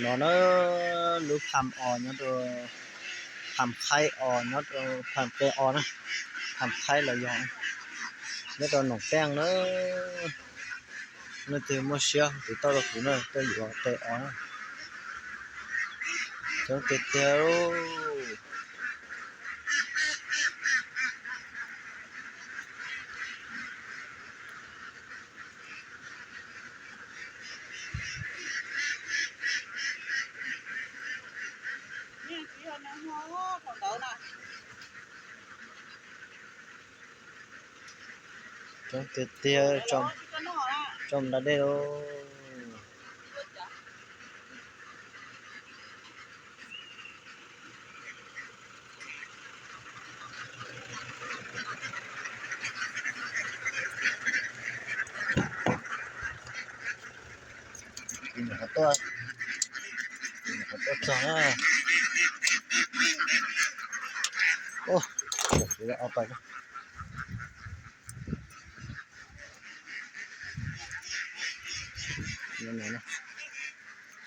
ນອນເອີ ລູກພາມອໍ ຍອດໂຕ ພາມໄຄອໍ ຍອດໂຕ ພາມແກອໍນະ ພາມໄຄລະຍອງ ຍອດໂຕໜອງແປ້ງເນີ. ນະເຕມອເຊຍ ຕິດຕໍ່ລະກູເນີ ເຕີຢູ່ແກອໍນະ ຈອງເຕເຕໂລ. ຈອງເຕເຕ ຈອມ ຈອມດາເດໂລ. ກິນເຂົ້າຕົວະ ກິນເຂົ້າຕົວະຈ້ອງ. ໂອ້ ດຽວເອົາໄປກ່ອນ.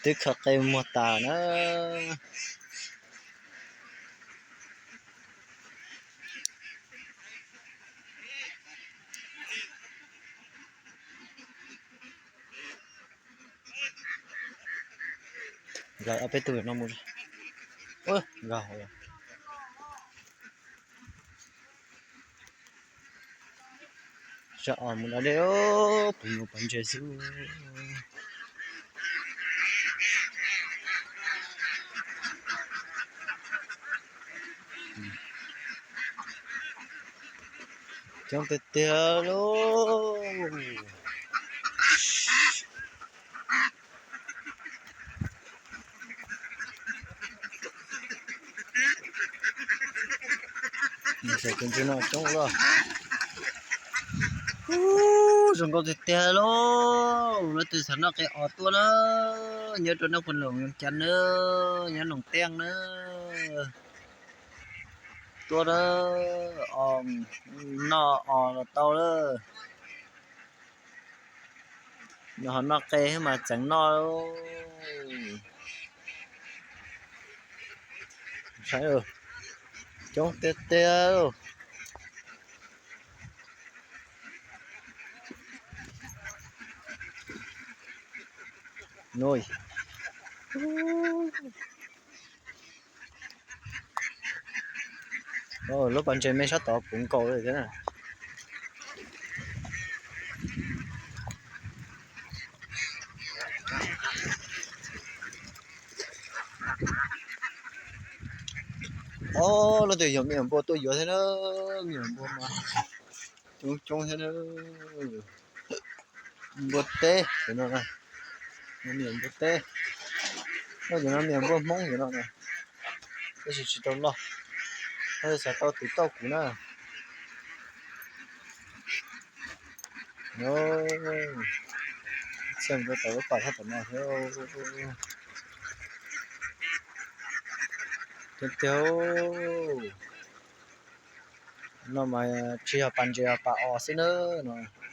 ຕຶກເຂົ້າໄກ່ໝົດຕານະ. ລາວເອົາໄປຕູ້ນ້ອງໝູ ໂອ້ຍ ລາວ ຈະອອກໝູແລ້ວເດ້ ໂອ້ ປູໂນປັນເຈຊູ. ຈອງເຕເຕໂລ. ໃສ່ເປັນພີ່ນ້ອງຈົງລະ ໂອ້ ສົງກໍແຕ່ແຕ່ໂລ ລະຕື່ສານອກແກອອກຕົວເດີ ຍາຕົວນະຄົນຫຼວງວຽງຈັນເດີ ຍາໜອງແຕ້ງເດີ ຕົວເດີ ອອກນອກອອກລະເຕົາເດີ. ນອກນອກເກໃຫ້ມາຈັງນອກ ໃຊ່ເອີ ຈົງເຕເຕໂນ້ຍ. ໂອ້ ລົດປັນເຈແມ່ນຊະຕໍປຸງເກົາເລີຍເດ້ນະ. ໂອ້ ລະເດຍມຽນບົວຕົວຢວແທ້ເດີ ມຽນບົວມາ ຈົງໆແທ້ເດີ. ບົວເຕ ເຫັນບໍ່ນະ ມັນມີບົວເຕ ເອີ ເຫັນບໍ່ ມີບົວມົງຢູ່ເນາະນະ ກໍຊິຊິຕົງເນາະ ເອີ ສາຍເຕົ້າຕີເຕົ້າກູນະ ໂອ້ ສຽງຕົວເຕົາປາກເຮົາຕົວນ້ອຍ ໂອ້ ເຕັມເຕີ ເນາະ ມາເຈຍປັນເຈຍປາອອກຊິເນີເນາະ.